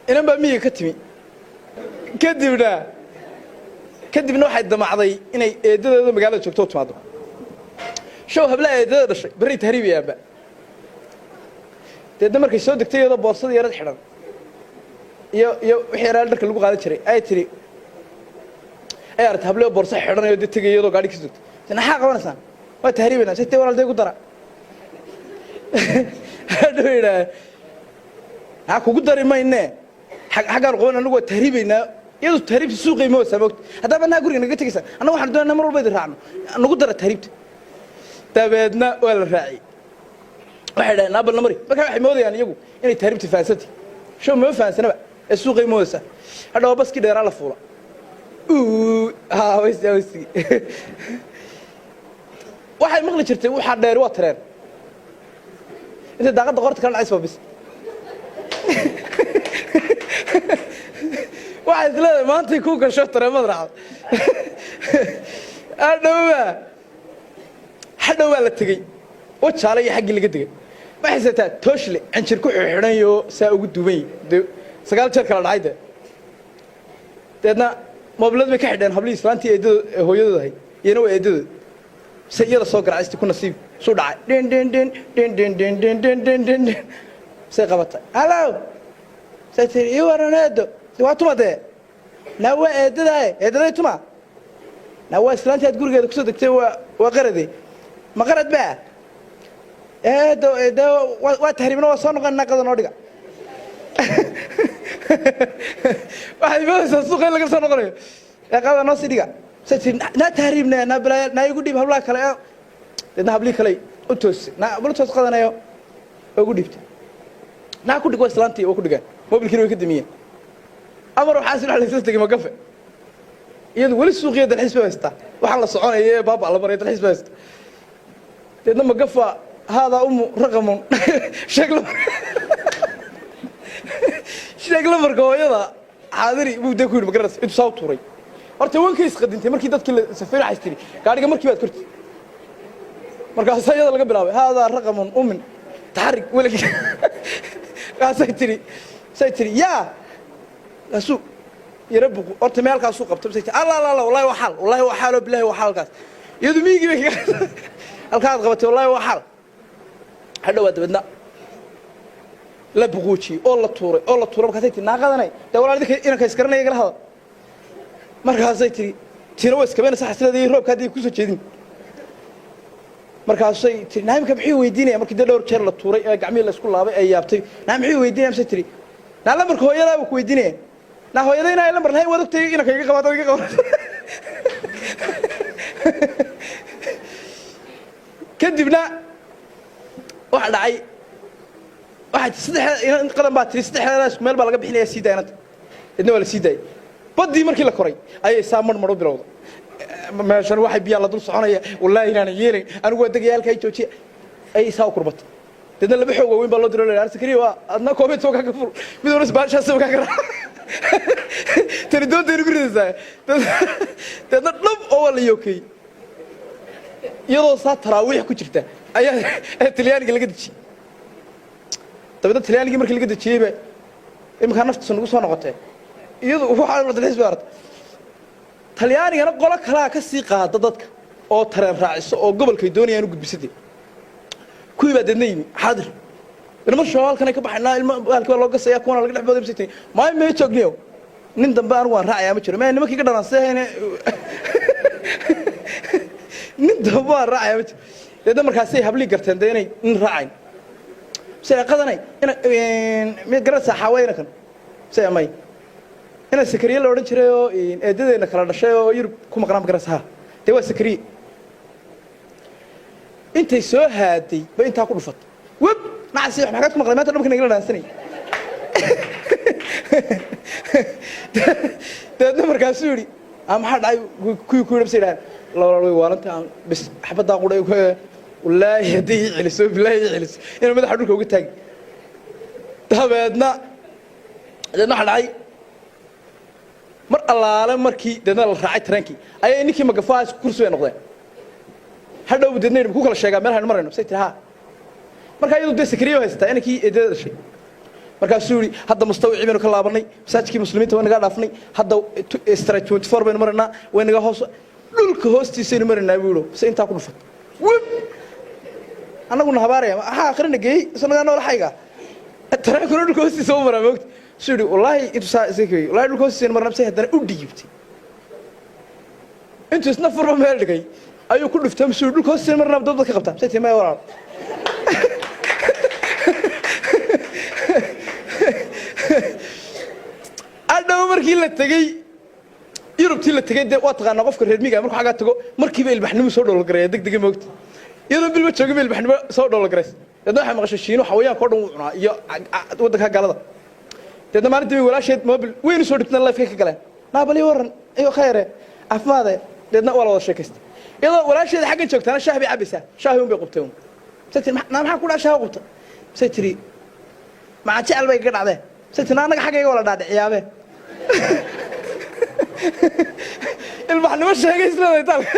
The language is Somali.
Inan baa miyiga ka timi. Kadibna waxay damacday inay eedadeeda magaalada joogto u timaado. Show hablaha eedada dhashay berri tahriibayaanba. Deedna markay soo degtay, iyadoo boorsada yarad xidhan iyo wixii yaraal dharka lagu qaadan jiray, ayay tiri, ay aragtay hableo boorso xidhanayo dee tegay, iyadoo gaadhi ka sugtay. Maxaa qabanaysaan? Waa tahriibaynaa. Say tee, walaal, dee ku dara. Hadhow yidhaah, maxaa kugu dari maynee, xaggaan qaban, anagu waa tahriibaynaa. Iyadu tahriibta suuqay moodaysaa, moogta. Haddaba annaga guriga naga tegaysaa, annaga waxaanu doonaa mar walba idin raacno, nagu dara tahriibta. Dabeedna waa la raaciyey. Waxay dhaheen, naabal namari. Markaa waxay moodayaan iyagu inay tahriibta fahansantay. Show mama fahansanaba ee suuqay moodaysaa. Hadhawa baskii dheeraa la fuula. Ha waysi waysi, waxay maqli jirtay waxaa dheeri waa tareen. Intay daaqadda qorta kala dhacays baa bis. Waxay is leedahay maantay ku gasho tareemada raacdo. Hadhowbaa, hadhow baa la tegey Wajaale iyo xaggii laga degay. Waxay sataa tooshle cinjir ku xidhanyo, saa ugu duuban yihi dee, 9 jeer kala dhacay dee. Deedna moobilad bay ka xidheen hablihii islaantii eedado hooyadood ahayd, iyana waa eedadood. Se iyada soo garacaysti ku nasiib suu dhacay, dhin dhin dhin dhin dhin dhin dhin dhin dhin dhin dhin, say qabatay. "Hallo," say tiri, "ii waran, eedo." "Waa tuma dee?" "Naa waa eedadaaye." "Eedaday tuma?" "Naa waa islaantii aad gurigeeda kusoo degtay, waa qarade." "Ma qarad ba, eedo? Eedo, waa tahriibna, waa soo noqonaa, qada noo dhiga." Waxay moodaysaa suuqa in laga soo noqonayo. "Ee qada noo sii dhiga," say tiri. "Naa tahriibna, naa balaaya, naa igu dhiib hablaha kale." Deedna hablihii kale u toosay, naa bal toos qadanayo, waa ugu dhiibtay. "Naa ku dhig." Waa islaantii, waa ku dhigaan. Mobilkiina way ka damiyeen. Amar waxaas wax laysla tegey magafe. Iyadu weli suuqiya dalxiis bay haystaa. Waxaan la soconaya ee baaba la maraya dalxiis bay haystaa. Deedna magafa, haadaa umu raqamun, sheeg lamar, sheeg lamarka hooyada xaadiri buu dee ku yidhi. Magaras intuu saa u tuuray horta wankay isqadintay. Markii dadkii la safeyn, waxay tiri, gaadhiga markii baad korti. Markaasaa iyada laga bilaabay, haadaa raqamun umin taxarig weligii. Markaasay tiri, say tiri, yaa kaasuu yara buqu horta meel halkaasuu qabto. Say tiri, "Alla alla alla, wallahi waa xaal, wallahi waa xaal oo bilahi waa xaal." Halkaas iyadu miyigii bay kaga halkaa aad qabatay, wallahi waa xaal. Hadhowaa dabeedna la buquujiyey oo la tuuray oo la tuuray. Markaasay tiri, "Naaqadanay dee, walaal, idinka inanka isgaranaya igala hadal." Markaasay tiri, tiina waa iskabeynaysa xasileeda iyo roobka haddii kusoo jeedin. Markaasay tiri, "Naa imika muxuu weydiinaya?" Markii dee dhowr jeer la tuuray ee gacmihii la isku laabay ee yaabtay, "Naa muxuu weydiinaya?" Mise tiri, "Naa lambarka hooyadaa buu ku weydiinaya." "Naa hooyada inaa lambar lahayn waad ogtay, inanka iga qabato, iga qabato." Kadibna waxa dhacay, waxay tii saddex inan qadan baa tiri, saddexdeeda isku meel baa laga bixinaya, sii daaya inanta. Idna waa la sii daayay. Baddii markii la koray ayay saa mar mar u bilowda. "Meeshan waxay biyaa la dul soconaya, wallaahi inaanan yeelayn, anigu waa degaya, halkaa joojiya." Ayay saa u kurbatay. Deedna laba xoog waaweyn baa loo diro, la yidhi, "Sakariya, waa adna 11 ka fur, mid walba baashaas ka raac, tani doontaynu ku ridaysaa." Deedna dhab oo waa la yookeeyey. Iyadoo saa taraawiix ku jirta ayaa Talyaaniga laga dejiyey. Dabeedna Talyaanigii markii laga dejiyeyba iminkaa naftiisa nagu soo noqotee, iyadu waxaa dalxiis bay aragtay. Talyaanigana qolo kalaa ka sii qaada dadka oo tareen raaciso oo gobolkay doonayaan u gudbisade. Kuwii baa deedna yimi, xaadir ilmo shoo halkanay ka baxaynaa, ilmo halkii baa loo gasaya, kuwana laga dhex booday. Masay tiri, maay mee joogniyow, nin dambe anigu waan raacayaa ma jiro, mee nimankii ka dhalanseehayne, nin dambe waan raacayaa ma jiro. Deedna markaasay hablii garteen dee inay nin raacayn. Mise qadanay ina mid garanaysaa xaawa inankan, mise may ina Sakariye la odhan jiray oo eedadeena kala dhashay oo Yurub ku maqnaa, ma garanaysa? Ha dee, waa Sakariye. Intay soo haaday ba intaa ku dhufatay, web nacasi, maxaad ku maqlay maanta dhanka nagala dhaansanay. Dabeedna markaasuu yidhi, "Maxaa dhacay?" Kuwii ku yidhi bas yidhahaan, "Lawalaal, way waalanta bas, xabaddaa qudhay, wallaahi hadday ii celiso, bilaahi ii celiso, inuu madaxa dhulka uga taagi." Dabeedna waxa dhacay, mar allaale markii deedna la raacay tareenkii ayay ninkii magafaha isku kursi bay noqdeen. Hadhow deedna yidhi, "Ku kala sheegaa meel haynu marayno?" Say tiri, "Ha." Markaa iyadu dee Sakariyo haysataa inankii eedada dhashay. Markaasuu yidhi, hadda mustawicii baynu ka laabanay, masaajidkii muslimiinta way naga dhaafnay, hadda street 24 baynu maraynaa, way naga hoos, dhulka hoostiisaynu maraynaa buu yidhi. Se intaa ku dhufat wib annaguna habaaraya, maxaa akhrina geeyey isnagaa nool xayga tareenkuna dhulka hoostiisa u maraa moogta. Suu yidhi, wallaahi intuu saa iska kegey, wallahi dhulka hoostiisaynu marnaa. Mise haddana u dhiibtay, intuu isna furba meel dhigay ayuu ku dhuftay. Misuu yidhi, dhulka hoostiisaynu marnaa, dad ka qabtaa. Mise tii maya walaal. Adhow markii la tegey Yurubtii la tegey, dee waa taqaanaa qofka reer miyiga markuu xaggaa tago markiiba ilbaxnimo soo dhowlgareeya deg dega moogta. Iyadoo bilba joogin ba ilbaxnimo soo dhowlgarays. Deedna waxay maqashay Shiino xawayaanka o dhan wuu cunaa iyo waddanka gaalada. Deedna maalintii bay walaasheed mobil weyn usoo dhigtana live-kay ka galeen, naabali waran iyo khayre caafimaade. Deedna waa la wada sheekaystay, iyadoo walaasheeda xaggan joogtaana shaah bay cabaysaa, shaahi un bay qubtay un. Misay tiri, naa maxaa ku dhaca shaah qubta? Misay tiri, maxaa jecel bay kaga dhacdee? Misay tiri, naa annaga xaggayga wala dhaadhiciyaabe ilbaxnimo sheegay isleedahay taalka.